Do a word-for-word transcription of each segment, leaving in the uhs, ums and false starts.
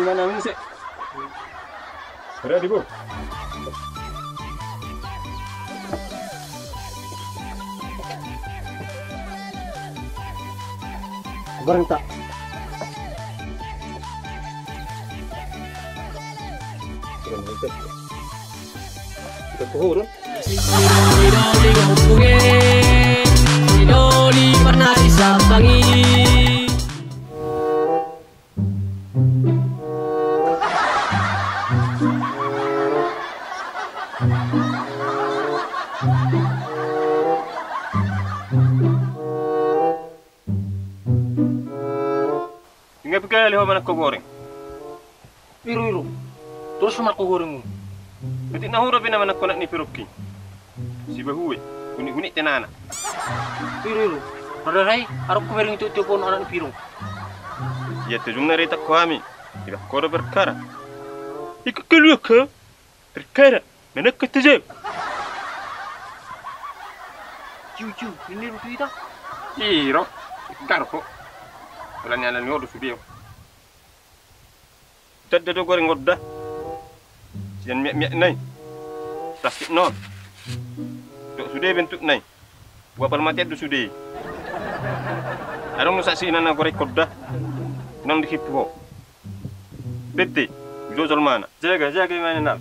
Mana muse? Ready, Bro. Goreng tak? Goreng tak? Kita kuhurun. Inda pe kali ho manangko goreng. Iro, iro. Torus manangko goreng. Berarti na hura pe na manangko anak ni Pirongki. Sibahue, hunik-hunik tenana. Iro, iro. Rada rai, arok ko bereng tiop-tiop on anak ni Pirong. Ia tejum na rita ko hami. Iba koro perkara. Ikut keluar ke? Perkara. Mana kata jauh? Ciu, ciu, ini rutu ita. Iro, ikut karo ko. Alani-alani odo sude. Tanda do goreng oda. Sian miak-miak nai. Plastik non. Dok sude bentuk nai. Buat palmatian do sude. Adong do saksi na goreng oda. Non di hipu ho. Bete. Jojol mana. Jaga, jaga mana nal.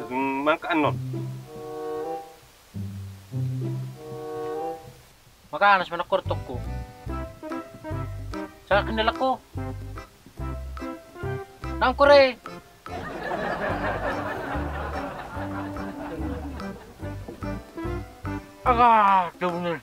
Satu mangka anon. Maka anas mana kortokku. Saya kendalaku. Nang kore. Agak jauh bener.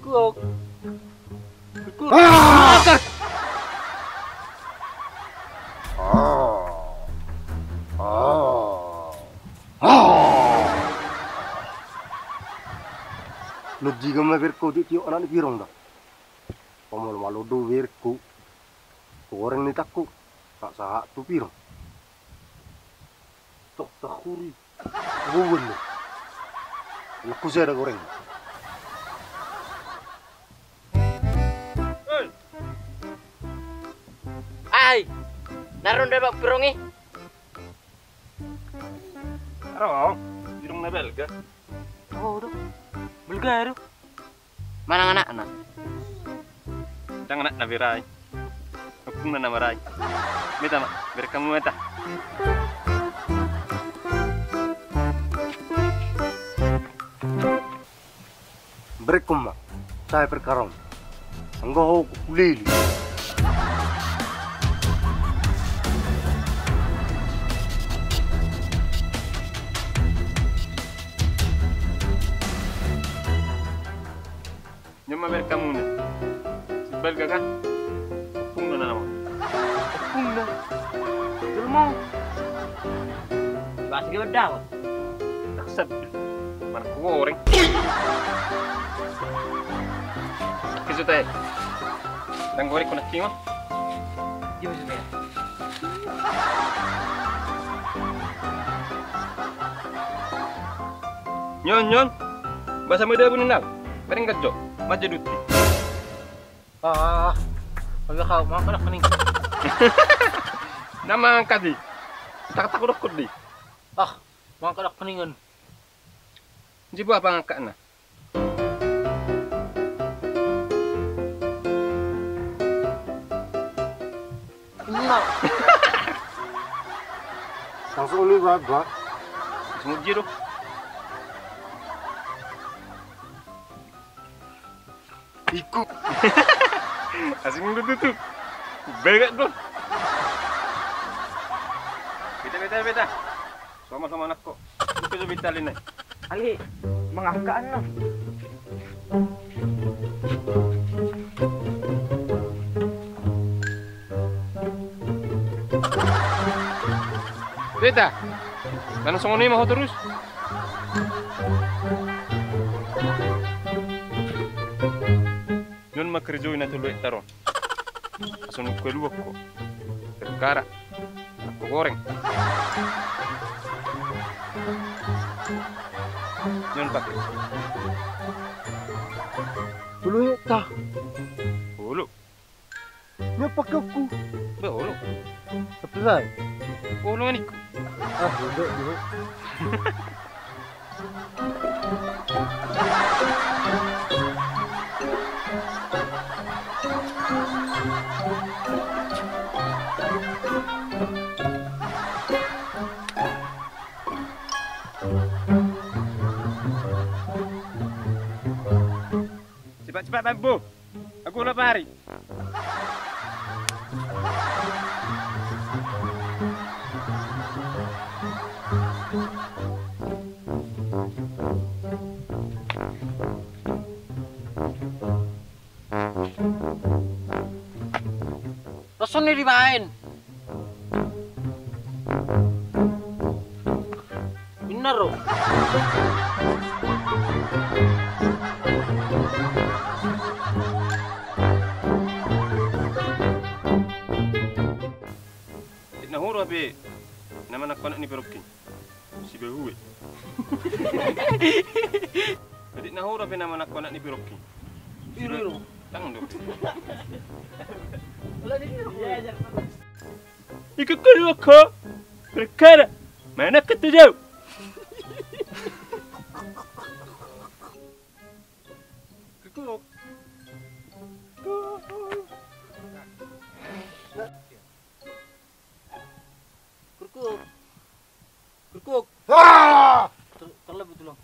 Kuok. Ah! Ah! Ah! Ah! Nunjung ma berengku ditiop anak ni Pirong da. Pamalo-malo do berengku. Goreng ni tangku. Tak sahat tu Pirong. Tok tak huri. Bubuan do. Laku sada goreng. Ai. Na ro nda bak Pirong i? Ro, Pirong na balga. Oh, do. Balga do. Manang anakna? Ndang anakna be ra i. Ompungna nama ra i. Meta ma, bereng hamu meta. Berengku ma, sae perkara on. Anggo ho huleli. Nion ma bereng hamuna. Simbal gaga. Ompungna nama. Ompungna. Jolma. Bahasa dia dapat. Maksud. Mana goreng. Kisut ae. Ndang goreng kona kima. Dia maksudnya. Nion, nion. Bahasa mada buninau. Paling gajo. Maja duti. Ah, kami kau makan apa nih? Nama angkat di. Tak tak dokut di. Ah, makan apa nih kan? Jibu apa angkat na? Ina. Langsung ini buat buat. Langsung uji tuh. Ikut. Asing lu tuh tuh. Begak tuh. Beta beta beta. Sama-sama anak kok. Itu lebih tali nih. Ali, mangangkat na. Beta. Kan songon i ma ho torus. Nion ma kerjoi na tolu hektar on. Asa nunga luak ho. Perkara. Anak ku goreng. Nyontak. Olo, heta. Olo. Nyo pakai aku. Be, olo. Tapi lai. Olo, anak ku. Ah, udah, udah. Cepat-cepat, Bambu. Aku lapari. Roson ni dibaen. Bener, ro. Di na hurang be na manangko anak ni parungki. Sibahue. Jadi na hurang be na manangko anak ni parungki. Iro, iro. Tang do. Iko keluar ko. Perkara. Mana kata jauh? Kuku. Kurkuk. Kurkuk. Ah! Ter-, terlebih tulang.